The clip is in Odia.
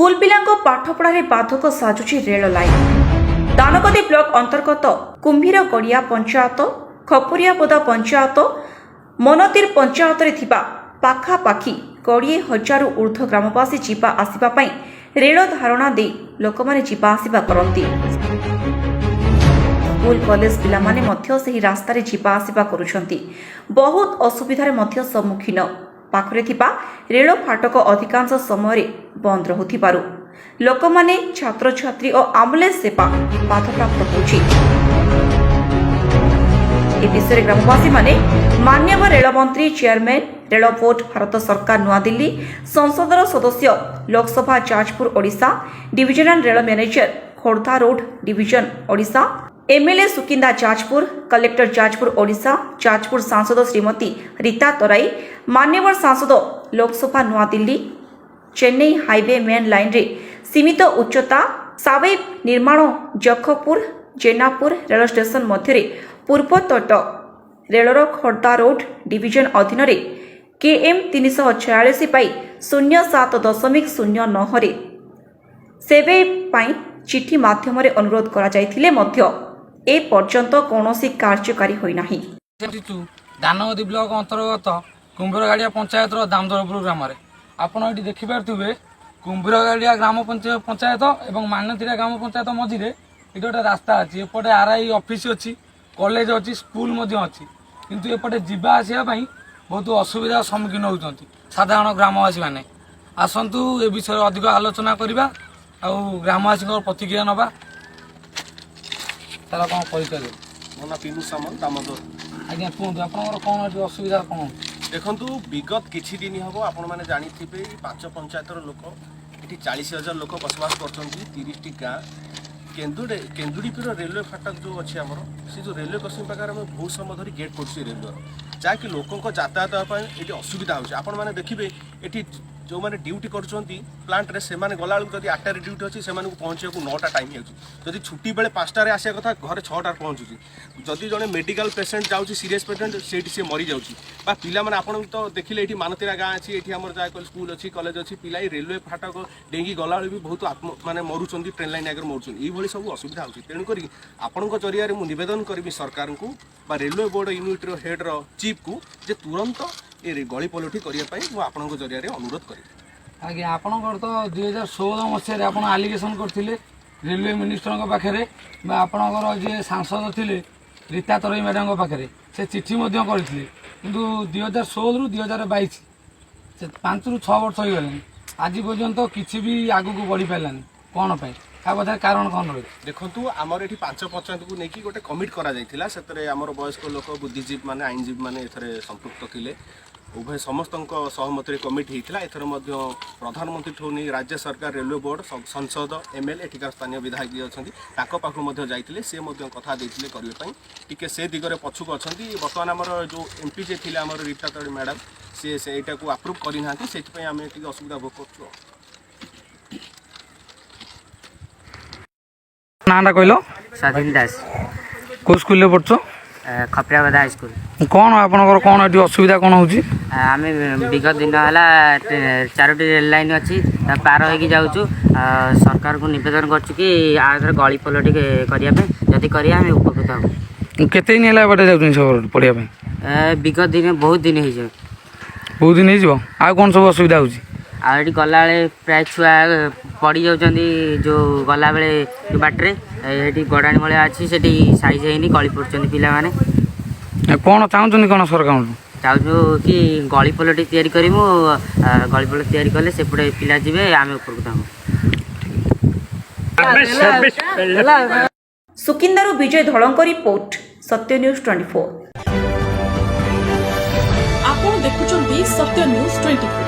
ସ୍କୁଲ ପିଲାଙ୍କ ପାଠପଢ଼ାରେ ବାଧକ ସାଜୁଛି ରେଳ ଲାଇନ। ଦାନଗଦି ବ୍ଲକ ଅନ୍ତର୍ଗତ କୁମ୍ଭୀରଗଡ଼ିଆ ପଞ୍ଚାୟତ, ଖପୁରିଆପଦା ପଞ୍ଚାୟତ, ମନତିର ପଞ୍ଚାୟତରେ ଥିବା ପାଖାପାଖି 20,000ରୁ ଉର୍ଦ୍ଧ୍ୱ ଗ୍ରାମବାସୀ ଯିବା ଆସିବା ପାଇଁ ରେଳ ଧାରଣା ଦେଇ ଲୋକମାନେ ଯିବା ଆସିବା କରନ୍ତି। ସ୍କୁଲ କଲେଜ ପିଲାମାନେ ମଧ୍ୟ ସେହି ରାସ୍ତାରେ ଯିବା ଆସିବା କରୁଛନ୍ତି। ବହୁତ ଅସୁବିଧାରେ ମଧ୍ୟ ସମ୍ମୁଖୀନ। ପାଖରେ ଥିବା ରେଳ ଫାଟକ ଅଧିକାଂଶ ସମୟରେ ବନ୍ଦ ରହୁଥିବାରୁ ଲୋକମାନେ, ଛାତ୍ରଛାତ୍ରୀ ଓ ଆମ୍ବୁଲାନ୍ସ ସେବା ବାଧାପ୍ରାପ୍ତ ହେଉଛି। ଏ ବିଷୟରେ ଗ୍ରାମବାସୀମାନେ ମାନ୍ୟବର ରେଳମନ୍ତ୍ରୀ, ଚେୟାରମ୍ୟାନ୍, ରେଳ ବୋର୍ଡ, ଭାରତ ସରକାର, ନୂଆଦିଲ୍ଲୀ, ସଂସଦର ସଦସ୍ୟ, ଲୋକସଭା, ଯାଜପୁର, ଓଡ଼ିଶା, ଡିଭିଜନାଲ ରେଳ manager, Khordha road division, Odisha, MLA, Sukinda, Jajpur, collector, Jajpur, Odisha, Jajpur ସାଂସଦ ଶ୍ରୀମତୀ ରୀତା ତରାଇ, ମାନ୍ୟବର ସାଂସଦ, ଲୋକସଭା, ନୂଆଦିଲ୍ଲୀ, ଚେନ୍ନାଇ ହାଇୱେ ମେନ୍ ଲାଇନ୍ରେ ସୀମିତ ଉଚ୍ଚତା ସାୱେ ନିର୍ମାଣ, ଯଖପୁର ଜେନାପୁର ରେଳ ଷ୍ଟେସନ ମଧ୍ୟରେ ପୂର୍ବତଟ ରେଳର ଖୋର୍ଦ୍ଧା ରୋଡ ଡିଭିଜନ ଅଧୀନରେ କେଏମ୍ 346/07.09ରେ ସେବେ ପାଇଁ ଚିଠି ମାଧ୍ୟମରେ ଅନୁରୋଧ କରାଯାଇଥିଲେ ମଧ୍ୟ ଏ ପର୍ଯ୍ୟନ୍ତ କୌଣସି କାର୍ଯ୍ୟକାରୀ ହୋଇନାହିଁ। ଆସିଛୁ ଦାନଗଦି ବ୍ଲକ ଅନ୍ତର୍ଗତ କୁମ୍ଭୀରଗାଡ଼ିଆ ପଞ୍ଚାୟତର ଦାମୋଦରପୁର ଗ୍ରାମରେ। ଆପଣ ଏଠି ଦେଖିପାରୁଥିବେ, କୁମ୍ଭୀରଗାଡ଼ିଆ ଗ୍ରାମ ପଞ୍ଚାୟତ ଏବଂ ମାନତିରା ଗ୍ରାମ ପଞ୍ଚାୟତ ମଝିରେ ଏଠି ଗୋଟେ ରାସ୍ତା ଅଛି। ଏପଟେ ଆର୍ଆଇ ଅଫିସ ଅଛି, କଲେଜ ଅଛି, ସ୍କୁଲ ମଧ୍ୟ ଅଛି। କିନ୍ତୁ ଏପଟେ ଯିବା ଆସିବା ପାଇଁ ବହୁତ ଅସୁବିଧାର ସମ୍ମୁଖୀନ ହେଉଛନ୍ତି ସାଧାରଣ ଗ୍ରାମବାସୀମାନେ। ଆସନ୍ତୁ, ଏ ବିଷୟରେ ଅଧିକ ଆଲୋଚନା କରିବା ଆଉ ଗ୍ରାମବାସୀଙ୍କର ପ୍ରତିକ୍ରିୟା ନେବା। ତାର କ'ଣ ପରିଚୟ ଦେବେ? ମୋ ନାଁ ପିନୁ ସାମଲ, ଦାମୋଦର। ଆଜ୍ଞା, କୁହନ୍ତୁ, ଆପଣଙ୍କର କ'ଣ ଏଠି ଅସୁବିଧା କ'ଣ? ଦେଖନ୍ତୁ, ବିଗତ କିଛି ଦିନ ହେବ ଆପଣମାନେ ଜାଣିଥିବେ, ଏଇ ପାଞ୍ଚ ପଞ୍ଚାୟତର ଲୋକ, ଏଠି 40,000 ଲୋକ ବସବାସ କରୁଛନ୍ତି, 30ଟି ଗାଁ। କେନ୍ଦୁଡ଼ିପିର ରେଲୱେ ଫାଟକ ଯେଉଁ ଅଛି ଆମର, ସେ ଯେଉଁ ରେଲୱେ କ୍ରସିଂ ପାଖରେ ଆମେ ବହୁତ ସମୟ ଧରି ଗେଟ୍ ପଡ଼ୁଛି ରେଲୱେର, ଯାହାକି ଲୋକଙ୍କ ଯାତାୟାତ ପାଇଁ ଏଠି ଅସୁବିଧା ହେଉଛି। ଆପଣମାନେ ଦେଖିବେ, ଏଠି ଯେଉଁମାନେ ଡ୍ୟୁଟି କରୁଛନ୍ତି ପ୍ଲାଣ୍ଟରେ, ସେମାନେ ଗଲାବେଳକୁ ଯଦି 8ଟାରେ ଡ୍ୟୁଟି ଅଛି, ସେମାନଙ୍କୁ ପହଞ୍ଚିବାକୁ 9ଟା ଟାଇମ୍ ହେଉଛି। ଯଦି ଛୁଟି ବେଳେ 5ଟାରେ ଆସିବା କଥା, ଘରେ 6ଟାରେ ପହଞ୍ଚୁଛି। ଯଦି ଜଣେ ମେଡ଼ିକାଲ ପେସେଣ୍ଟ ଯାଉଛି, ସିରିୟସ୍ ପେସେଣ୍ଟ, ସେଇଠି ସେ ମରିଯାଉଛି। ବା ପିଲାମାନେ, ଆପଣ ତ ଦେଖିଲେ, ଏଇଠି ମାନତିରା ଗାଁ ଅଛି, ଏଠି ଆମର ଯାହା କହିଲେ ସ୍କୁଲ ଅଛି, କଲେଜ ଅଛି। ପିଲା ଏଇ ରେଲୱେ ଫାଟକ ଡେଙ୍ଗି ଗଲାବେଳେ ବି ବହୁତ ଆତ୍ମ ମାନେ ମରୁଛନ୍ତି, ଟ୍ରେନ୍ ଲାଇନ୍ ଆଗରେ ମରୁଛନ୍ତି। ଏଇଭଳି ସବୁ ଅସୁବିଧା ହେଉଛି। ତେଣୁକରି ଆପଣଙ୍କ ଜରିଆରେ ମୁଁ ନିବେଦନ କରିବି ସରକାରଙ୍କୁ ବା ରେଲୱେ ବୋର୍ଡ ୟୁନିଟ୍ର ହେଡ୍ର ଚିଫ୍କୁ ଯେ ତୁରନ୍ତ ଏ ଗଳି ପୋଲଟି କରିବା ପାଇଁ ମୁଁ ଆପଣଙ୍କ ଜରିଆରେ ଅନୁରୋଧ କରିବି। ଆଜ୍ଞା, ଆପଣଙ୍କର ତ 2016 ମସିହାରେ ଆପଣ ଆଲିଗେସନ୍ କରିଥିଲେ ରେଲୱେ ମିନିଷ୍ଟରଙ୍କ ପାଖରେ ବା ଆପଣଙ୍କର ଯିଏ ସାଂସଦ ଥିଲେ ରୀତା ତରଇ ମ୍ୟାଡ଼ାମଙ୍କ ପାଖରେ ସେ ଚିଠି ମଧ୍ୟ କରିଥିଲେ। କିନ୍ତୁ 2016ରୁ 2022, ସେ 5ରୁ 6 ବର୍ଷ ହେଇଗଲାଣି, ଆଜି ପର୍ଯ୍ୟନ୍ତ କିଛି ବି ଆଗକୁ ବଢ଼ିପାରିଲାନି। କ'ଣ ପାଇଁ? ତା ପଛରେ କାରଣ କ'ଣ ରହିଛି? ଦେଖନ୍ତୁ, ଆମର ଏଠି ପାଞ୍ଚ ପଞ୍ଚାୟତକୁ ନେଇକି ଗୋଟେ କମିଟି କରାଯାଇଥିଲା। ସେଥିରେ ଆମର ବୟସ୍କ ଲୋକ, ବୁଦ୍ଧିଜୀବୀ ମାନେ, ଆଇନଜୀବୀ ମାନେ ଏଥିରେ ସମ୍ପୃକ୍ତ ଥିଲେ। ଉଭୟ ସମସ୍ତଙ୍କ ସହମତିରେ କମିଟି ହେଇଥିଲା। ଏଥର ମଧ୍ୟ ପ୍ରଧାନମନ୍ତ୍ରୀଠୁ ନେଇ ରାଜ୍ୟ ସରକାର, ରେଲୱେ ବୋର୍ଡ, ସଂସଦ, ଏମ୍ଏଲ୍ଏ, ଏଠିକାର ସ୍ଥାନୀୟ ବିଧାୟକ ଯିଏ ଅଛନ୍ତି, ତାଙ୍କ ପାଖକୁ ମଧ୍ୟ ଯାଇଥିଲେ। ସେ ମଧ୍ୟ କଥା ଦେଇଥିଲେ କରିବା ପାଇଁ। ଟିକେ ସେ ଦିଗରେ ପଛକୁ ଅଛନ୍ତି। ବର୍ତ୍ତମାନ ଆମର ଯେଉଁ ଏମ୍ପି ଯିଏ ଥିଲେ ଆମର ରୀତା ତରଇ ମ୍ୟାଡ଼ାମ୍, ସିଏ ସେଇଟାକୁ ଆପ୍ରୁଭ୍ କରିନାହାନ୍ତି। ସେଥିପାଇଁ ଆମେ ଟିକେ ଅସୁବିଧା ଭୋଗ କରୁଛୁ ଆଉ। ନାଁଟା କହିଲ? ସ୍ୱାଧୀନ ଦାସ। କେଉଁ ସ୍କୁଲରେ ପଢ଼ୁଛ? ଖପରାବଦା ହାଇସ୍କୁଲ। କ'ଣ ଆପଣଙ୍କର କ'ଣ ଏଠି ଅସୁବିଧା କ'ଣ ହେଉଛି? ଆମେ ବିଗତ ଦିନ ହେଲା ଚାରୋଟି ରେଲ ଲାଇନ୍ ଅଛି, ତା ପାର ହେଇକି ଯାଉଛୁ। ସରକାରଙ୍କୁ ନିବେଦନ କରୁଛୁ କି ଆ ଦେହରେ ଗଳି ପୋଲ ଟିକେ କରିବା ପାଇଁ। ଯଦି କରିବା, ଆମେ ଉପକୃତ ହବୁ। କେତେ ଦିନ ହେଲା ଏବାଟେ ଯାଉଛନ୍ତି ସବୁ ପଢ଼ିବା ପାଇଁ? ବିଗତ ଦିନ ବହୁତ ଦିନ ହେଇଯିବ। ବହୁତ ଦିନ ହେଇଯିବ। ଆଉ କ'ଣ ସବୁ ଅସୁବିଧା ହେଉଛି? ଆଉ ଏଠି ଗଲାବେଳେ ପ୍ରାୟ ଛୁଆ ପଡ଼ି ଯାଉଛନ୍ତି, ଯେଉଁ ଗଲାବେଳେ ଯେଉଁ ବାଟରେ ଏଠି ଗଡ଼ାଣି ଭଳିଆ ଅଛି, ସେଠି ସାଇଜ୍ ହେଇନି, ଗଳି ପଡ଼ୁଛନ୍ତି ପିଲାମାନେ। କ'ଣ ଚାହୁଁଛନ୍ତି କ'ଣ ସରକାରଙ୍କଠୁ? ଚାହୁଁଛୁ କି ଗଳି ପୋଲଟି ତିଆରି କରିବୁ। ଗଳି ପୋଲ ତିଆରି କଲେ ସେପଟେ ପିଲା ଯିବେ, ଆମେ ଉପକୃତ ହବୁ। ସୁକିନ୍ଦାରୁ ବିଜୟ ଧଳଙ୍କ ରିପୋର୍ଟ, ସତ୍ୟ ନ୍ୟୁଜ୍ 24। ଆପଣ ଦେଖୁଛନ୍ତି ସତ୍ୟ ନ୍ୟୁଜ୍ 24।